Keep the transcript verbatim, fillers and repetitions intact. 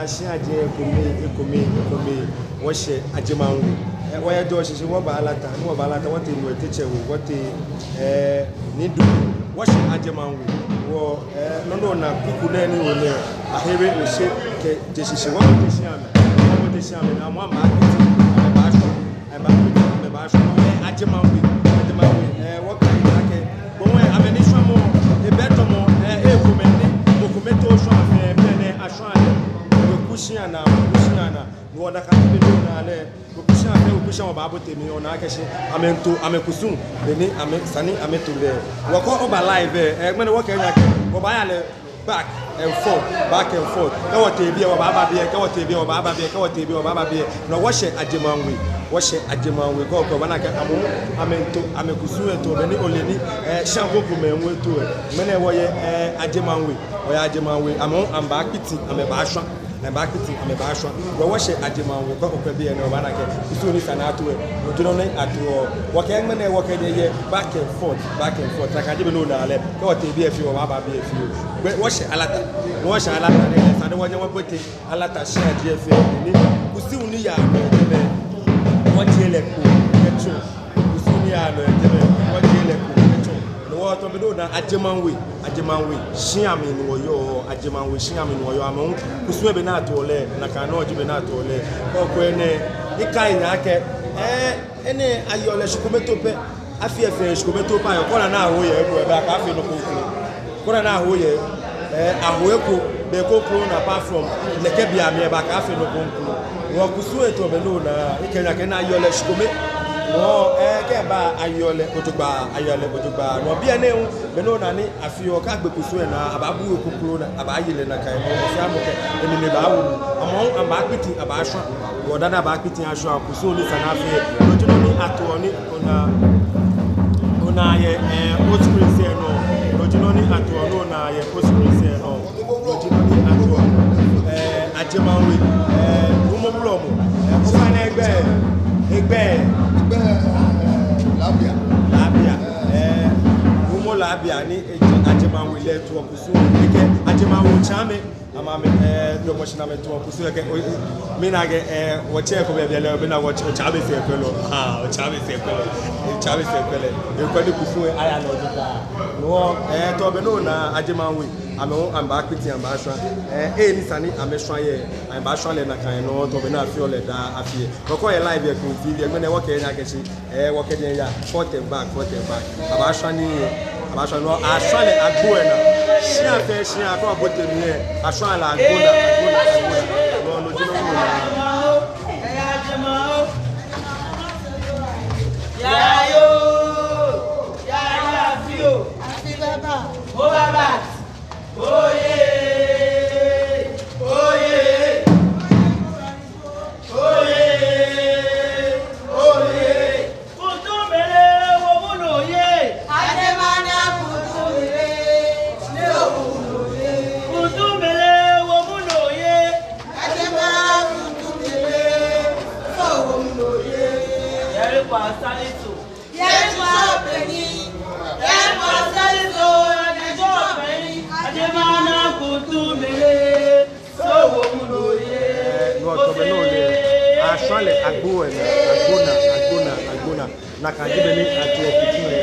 Shi aje ekome, ekome, ekome, wɔshɛ Ajeman We. Ɛ, wɔyɛ jɔ shishi, wɔba Alata, ni wɔba Alata, wɔtee Nɔɔte Tsɛ We, wɔtee, ɛ, Nii Du, wɔshɛ Ajeman We. Wɔ, ɛ, nɔ ni ona kuku nɛɛ ni ole, ahere oshe kɛje shishi, wɔbote shi amɛ, wɔbote shi amɛ, ni amɛ, amɛbaakpiti, amɛbaashwa. Amɛbaakpiti, amɛbaashwa. Ɛ, Ajeman We, Ajeman We. Ɛ, wɔkɛɛ akɛ, gbɔmɔ, ɛ, amɛnishwamɔ, ebɛ tɔmɔ, ɛ, ekomɛi ni, mɔ kome too shwa fɛɛ, mɛnɛ ashwa lɛ. Weku shia naa, weku shia naa. Ni wɔda kɛ be ni ona lɛ. Weku shia fɛɛ, weku shia wɔbaabote mli, ona akɛ shi amɛmiito amɛkusum, bɔ ni amɛ, sani amɛto lɛ. Wɔkɔ oba live, ɛ, ŋmɛnɛ wɔkɛɛ nyɛ akɛ, wɔbaaya lɛ. Back and forth, back and forth. Kɛ wɔtee biɛ, wɔbaaba biɛ, kɛ wɔtee biɛ, wɔbaaba biɛ, kɛ wɔtee biɛ, wɔbaaba biɛ. No wɔshɛ Ajeman We, wɔshɛ Ajeman We. Kɔkɔ bana kɛ amɛ, amɛmiito amɛkusum eto, bɔ ni ole ni, ɛ, shia krokomɛi hu eto, ɛ. Ŋmɛnɛ wɔyɛ, ɛ, Ajeman We, wɔyɛ Ajeman We. Amɛ, amɛbaakpiti, amɛbaashwa, amɛbaakpiti, amɛbaashwa. Wɔ, wɔshɛ Ajeman We. Kɔkɔ biɛ nɔ bana kɛ kusum ni sa ni ato, ɛ. No ji nɔ ni ato. Wɔkɛ ŋmɛnɛ wɔkɛ nyɛ yɛ back and forth, back and forth. Nakai ji bɔ ni ona lɛ. Kɛ wɔtee biɛ fioo, wɔbaaba biɛ fioo. Gbɛ, wɔshɛ Alata. Wɔshɛ Alata nɛɛ, esa ni wɔnyɛ wɔbote Alata shiai fɛɛ ni kusum ni yaa nɔ jɛmɛ. Wɔjie lɛ kpo kɛtsɔ. Kusum ni yaa nɔ jɛmɛ. Wɔjie lɛ kpo kɛtsɔ. No wɔtɔ bɔ ni ona Ajeman We. Ajeman We shia mli ni wɔyɔɔ. Ajeman We shia mli ni wɔyɔɔ. Amɛ kusum lɛ bɔ ni ato lɛ. Nakai nɔŋŋ ji bɔ ni ato lɛ. Kɔkɔ nɛɛ, ni kɛ nyɛ akɛ, ɛ, enɛ ayeɔ lɛ shikome too pɛ. Afi fɛɛ shikome too pɛ ayeɔ. Kɛ ona ni aho yɛ eko, ɛ, bɛ akɛ afee nɔ ko kroko. Kɛ ona ni aho yɛ, ɛ, aho eko, bɛ eko kroko nɔ apart from nɛkɛ bei amli, ɛ, bɛ akɛ afee nɔ ko kroko. Wɔkusum eto bɔ ni ona, ekɛɛ nyɛ akɛ enɛ ayeɔ lɛ shikome. No, ɛ, kɛ eba ayeɔ lɛ ojogbaŋŋ, ayeɔ lɛ ojogbaŋŋ. No biɛ nɛɛ hu, bɔ ni ona ni afeɔ, kɛ agbe kusum lɛ naa, abaabu eko kroko naa, abaaye lɛ nakai nɔŋŋ, ɔfɛɛ mɔ kɛ enine baawo. Amɛ, amɛbaakpiti, amɛbaashwa. Wɔdaa ni abaakpiti ashwa kusum ni sa ni afee. No ji nɔ ni ato ni ona, ona yɛ, ɛ, o screen sɛɛ nɔ. No ji nɔ ni ato ni ona yɛ o screen sɛɛ nɔ. No ji nɔ ni ato, ɛ, Ajeman We, ɛ, Nuumo Wulɔmɔ, ɛ, ofainɛ egbɛi, egbɛi. Egbɛi, ɛ, Labia. Labia, ɛ, Nuumo Labia ni, ɛ, Ajeman We lɛ toɔ kusum. Ekɛɛ Ajeman We tsɛmɛi. Amɛ, amɛ, ɛ, dɔmɔshi ni amɛtoɔ kusum lɛ kɛ, o, mina akɛ, ɛ, wɔtsɛ ko bɛ biɛ lɛ, mina akɛ otsɛ, otsɛ amɛ sɛɛ kwɛlɔ. Ah, otsɛ amɛ sɛɛ kwɛlɔ. Otsɛ amɛ sɛɛ kwɛlɔ. Ekwɛ ni kusum lɛ aya nɔ jogbaŋŋ. No, ɛ, to bɔ ni ona Ajeman We. Amɛ hu, amɛbaakpiti, amɛbaashwa. Ɛ, he ni sa ni amɛshwa yɛ, amɛbaashwa lɛ nakai nɔŋŋ, to bɔ ni afeɔ lɛ daa afi. Kɔkɔ yɛ live yɛ Kpone T V, ŋmɛnɛ wɔkɛɛ nyɛ akɛ shi, ɛ, wɔkɛ nyɛ yaa, front and back, front and back. Abaashwa nii, abaashwa nii, ashwa lɛ agbo lɛ naa. Shia fɛɛ shia, kɛ obote mli lɛ, ashwa lɛ agbo naa, agbo naa, agbo naa. No, no ji nɔ ni ona. Yaa yoo, yaa yoo, afi oo. Afi baba. Oba baba. Oye! Oye! Oye! Oye! Kutumbele wo muno ye! Ademana kutumbele, ne wo muno ye! Kutumbele wo muno ye! Ademana kutumbele, so wo muno ye! Yɛrekɔ Asariso. Yɛrekɔ Asariso. Yɛrekɔ Asariso. Yɛrekɔ Asariso. Ademana kutumbele. So wo muno ye. Ɛ, no to bɔ ni ole. Ashwa lɛ agbo lɛ naa, agbo naa, agbo naa, agbo naa. Nakai ji bɔ ni atoɔ kusum lɛ.